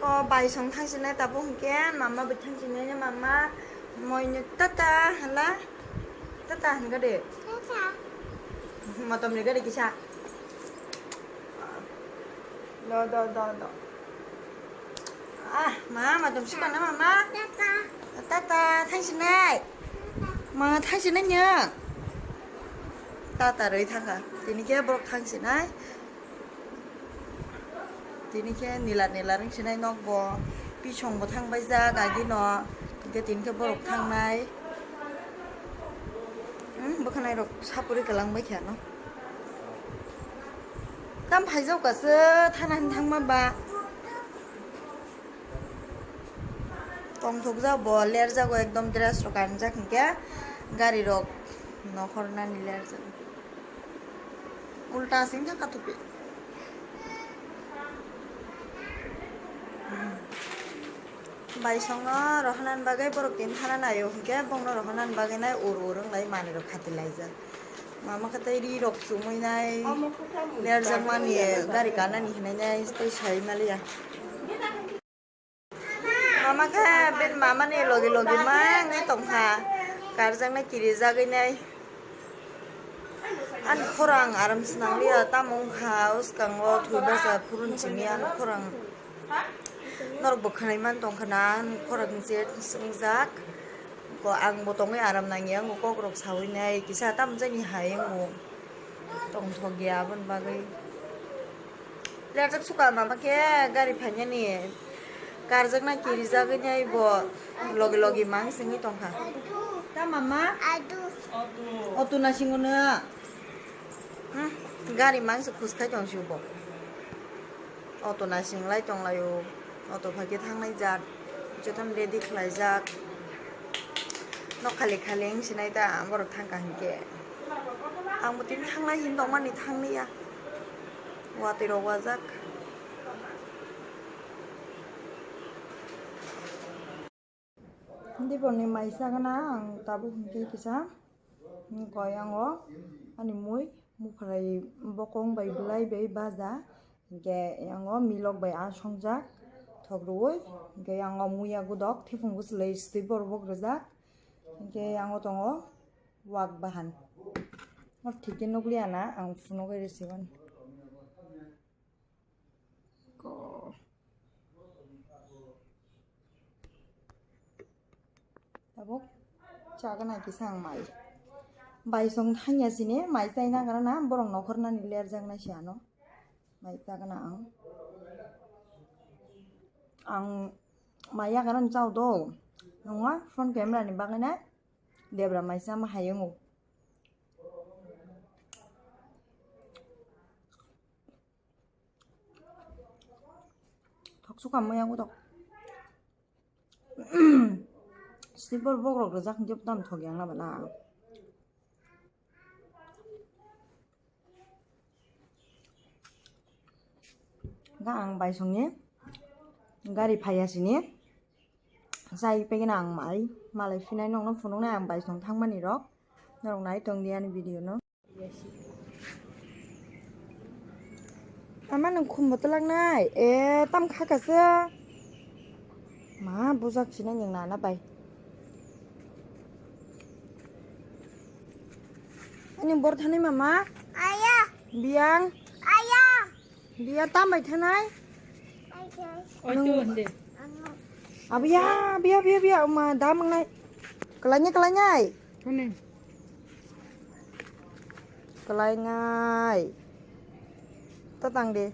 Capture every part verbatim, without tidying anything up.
O bai song thangsinai tabuk hwnkhe mama bai thangsinai mama moino tata hala tata hwnkha de. Motom ni gari kisa. Do do do do. Ah, ma motom sikana mama. Tata thangsinai. Ma thangsinai nya. Tata roi thangkha. Tini khe borok thangsinai. Tini khe nila nila ring sinai nok bo. Pisong bo thang bai jak agi no. Hingke tini khe borok thangnai. Hmm, bwkhanai rok sapuri kalang bai kha no. Tam phaijak ka se thana hin thangma ba. Tongthok jak bo ler jago ekdom dress rok kanjak hingke gari rok nokhor nani ler jago. Ulta sing kha katupi. Bai songno rohornani bagwi borok tin thana naio hwnkhe bongno rohornani bagwi nai ur ur wnglai manwi rok khati laijak. Mama khe tei ri rok chumui nai lerjak mani gari kanani hinwi nai tei sai maliya. Mama khe ben mama ni logi logi ma wngwi tongkha karjaknai kirijagwi nai. Ani khorang aram swnamliya tamo wngkha uskango thwi basa phurun simi ani khorang norok bo khwnai man tongkha na ani khorang je swngjak ko ang bo tongwi aram nangya ang kokrok sawi nai kisa tamo jani hai wng tongthok ya aboni bagwi. Lerjak suka mama khe gari phainani karjakna kirijagwi nai bo logi logi mang singwi tongkha. Ta mama? Adu. Auto na singo na. Hmm, gari mang se khus khai tong si bo. Auto na sing lai tong laio. Auto phai khe thangnai jat. Jotono ready khlaijak. Nok khali khali wng sinai ta borok thangkha hinkhe. Ang bo tini thangnai hin tongmani thangni ya. Watwi rok wajak. Diporni mai chagana ang tabuk hinkhe kisa. Hinkhe yango ani mui muprai bokong bai belai bai baja. Hinkhe yango milok bai asongjak thok rwui. Hinkhe yango muya godok thepung bwswlwi swtwi borok bok rwjak. Hinkhe yango tongo wak bahan. Hor thik khe nukliya na ang phunugwi rw siwan. Ko. Tabuk chagana kisa ang mai. Bai song thangya sini mai chai nagra na borok nokhor nani lerjak nai si ano. Mai chagana ang. Ang mai yagra ni chao do. Nungwa phone camera ni bagwi nai debra mai chama hayungo. Thok suka maya ko tok. Slipper bok rok rwjak hwnkhe tam thok yang na bana. Ga ang bai songni gari phaiya sini. Chai pegena ang mai malai phinai nokno phunuknai ang bai song thangmani rok. Norok nai tong di ani video no. Ama nwng khum botolak nai? E, tam kha kasa. Ma, bujak sinai nwng nana bai. Ani bor thani mama? Aya. Biang? Aya. Biya tam bai thanai? Abiya, biya, biya, biya, ma, da mangnai. Kalanya, kalanya. Kalainai. Ta tang de.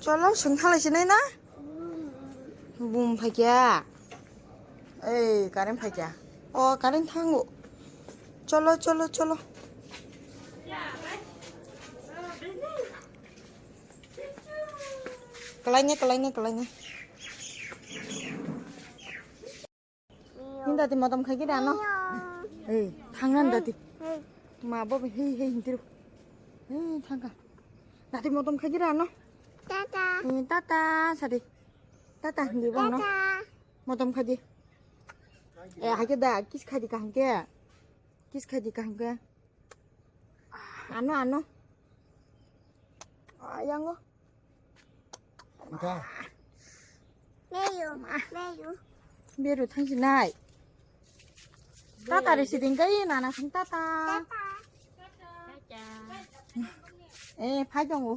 Cholo, sengthalai sinai na? Bum phaikya. Ei, current phaikya. O, current thango. Cholo, cholo, cholo. Kalainai, kalainai, kalainai. Hinda ti motom khai kira no. Ei, thangna hinda ti. Ma bo hei hei hintiru. Hei thangka. Dati motom khai kira no. Tata. Hei tata sadi. Tata hindi bang no. Tata. Motom khai di. Eh, hai ke da kis khai di kaham ke. Kis khai di kaham ke. Ano ano. Ayango. Ita. Meyu, ma, meyu. Beru thangsinai. Tata ri siding kai nana thang tata. Tata. Eh, phai tongo.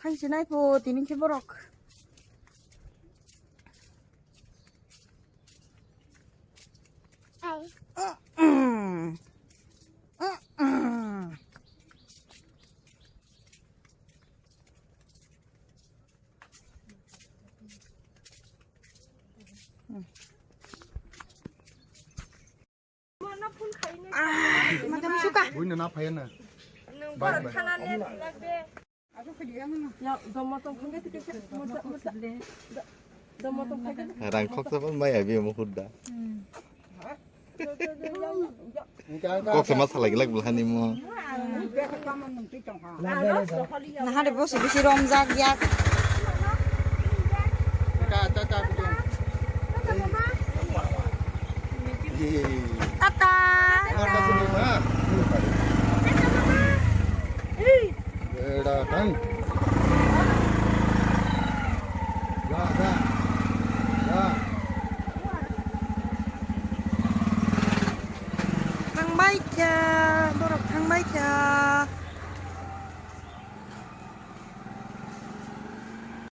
Thangsinai po tini khe borok. Ai. Madam suka. Buino na phaiya na. Bye, bye. Rang khoksa pon bai abi mo khudda. Kok sama salai gelak belhani mo. Nahare bosi bisi romjak yak. Tata. Bera kan. Ya, ya. Ya. Thangbai kha, borok thangbai kha.